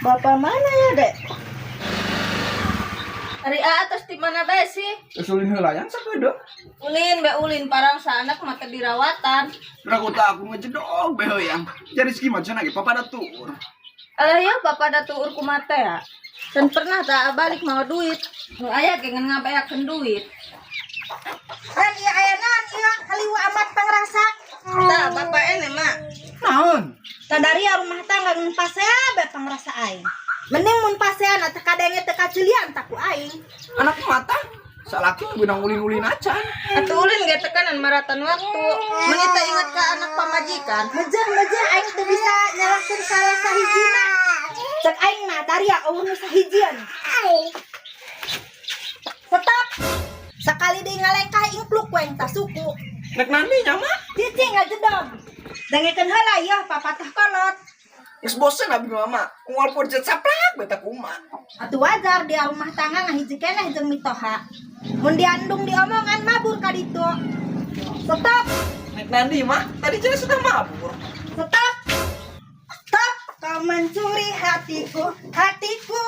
Bapak mana ya, Dek? Ari atas di mana bae sih? Terus ulin heula yang sakedeung. Ulin be ulin parang sanak mata dirawatan. Raku tak aku ngejedog be yang. Jadi ski mah cenah ge papada tuur. Alah ya, bapak da tuur kumate ya. Dan pernah tak balik mau duit. Nu aya ge ngan ngabeakeun duit. Kan ieu aya naon ieu kaliwa amat pangrasa. Tah, bapak ene mah. Naon? Tadari rumah tangga ngan pasea be pangrasa aing. Mending mun pasean teh kadenge teh kacilian tak ku aing. Anak mata salaki benang ulin-ulin acan. Atuh ulin ge tekanan maratan waktu. Meni teh inget ka anak pamajikan. Mejeh mejeh, aing teu bisa nyalahkeun salah sahijina. Cek aing mah daria euweuh nu sahijian. Stop. Sakali deui ngalengkah, ingkluk ku aing tah suku. Nek nandi nya mah? Cicing ngajedog. Dengekeun heula yeuh papatah kolot. Geus bosen abi mama. Unggal poe caplak beta kumaha. Atuh wajar, dia rumah tangga ngahiji keneh jeung mitoha. Mun diandung diomongan, mabur ka ditu. Stop. Nek nandi mah? Tadi cenah sudah mabur. Stop. Stop. Kau mencuri hatiku, hatiku.